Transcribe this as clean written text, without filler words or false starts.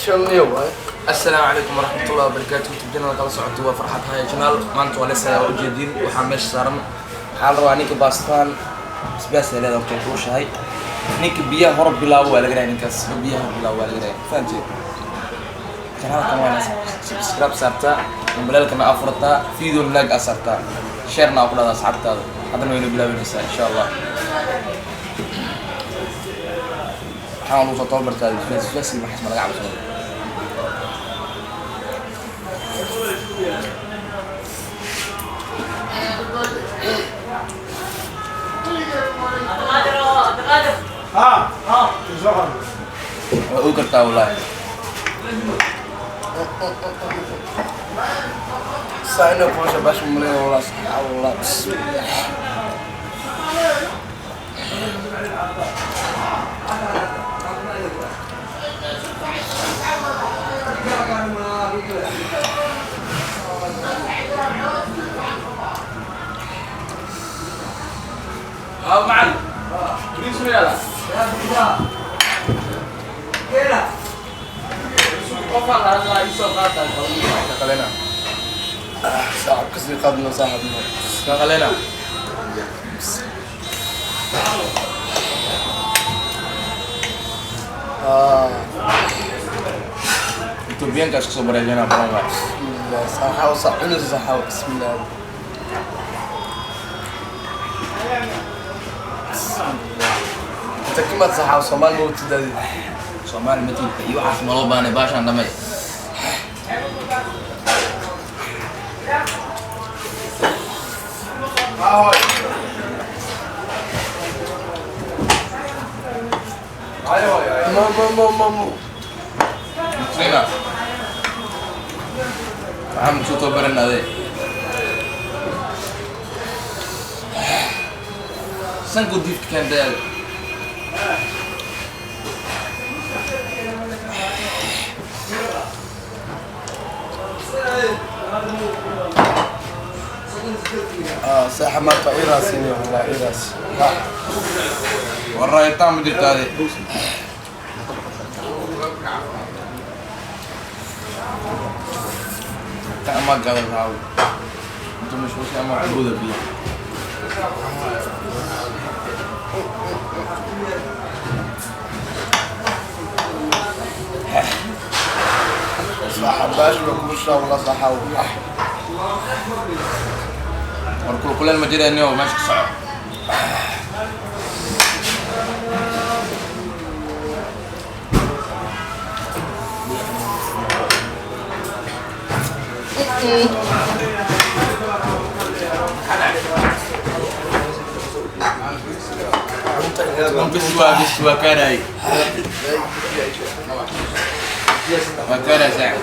Shalniyo waay. Asalaamu calaykum waraxmatullahi wabarakaatu. Tubjana kala socoto waa Farxad Haya Channel. Maanta waa leesayaa, waa ujeediin waxaa meesha saaran. Waxaa la rabaa ninka baastaan basbaas ay leedahay horta kuushahay. Ninka biyaha hor bilaabo waa laga raaya, ninkaas biyaha hor bilaabo waa laga raaya, fahamtee? Channelkan waa inaad subscribe saartaa, mobileelkana aa furataa, video like aa saartaa, sharena aa ku dhahdaa asxaabtaada. Haddana wayna bilaabanaysaa insha Allah. Waxaan lagu soo tababartaa basbaas iyo waxaas ma laga cabsado. Waa ogi kartaa wallahi. Saa inay kuusha baasha malaya wallah, saxaawo wallah. Bismillah. Haa macallin, bariis ma yaala? Qofaan la hadlaa isoo qaataa ka qalena. Saaxib kasii qaadno saaxibno. Ka qalena. Ah, Etoobiyaanka isku soo bareejinaa badan waay. bismillah. Saxaawo saa cunaysa saxaawo. Bismillah. Bismillah. Inta kimaad saxaawo Soomaali ma watidaadi. Soomaali matiidka iyo waxaas ma loo baahnay, baashaan dhamay. Ma ma ma ma ma. Sina waxaan kusoo tababaran adee sanku diifka keentay. Ah, saaxib maanta waa iraasini wallah iraas. Ah. Waraayitaan ma jirta ade. Ta ama gadan raawi inta mashquulsan ama cubuda biyo. Saaxib baasha waa kuusha wallah saxaawo. Ah. War kulkuleel ma jirayniyo, meesha ka soco. Bis waa bis, waa kaanay, waa kaanay saac.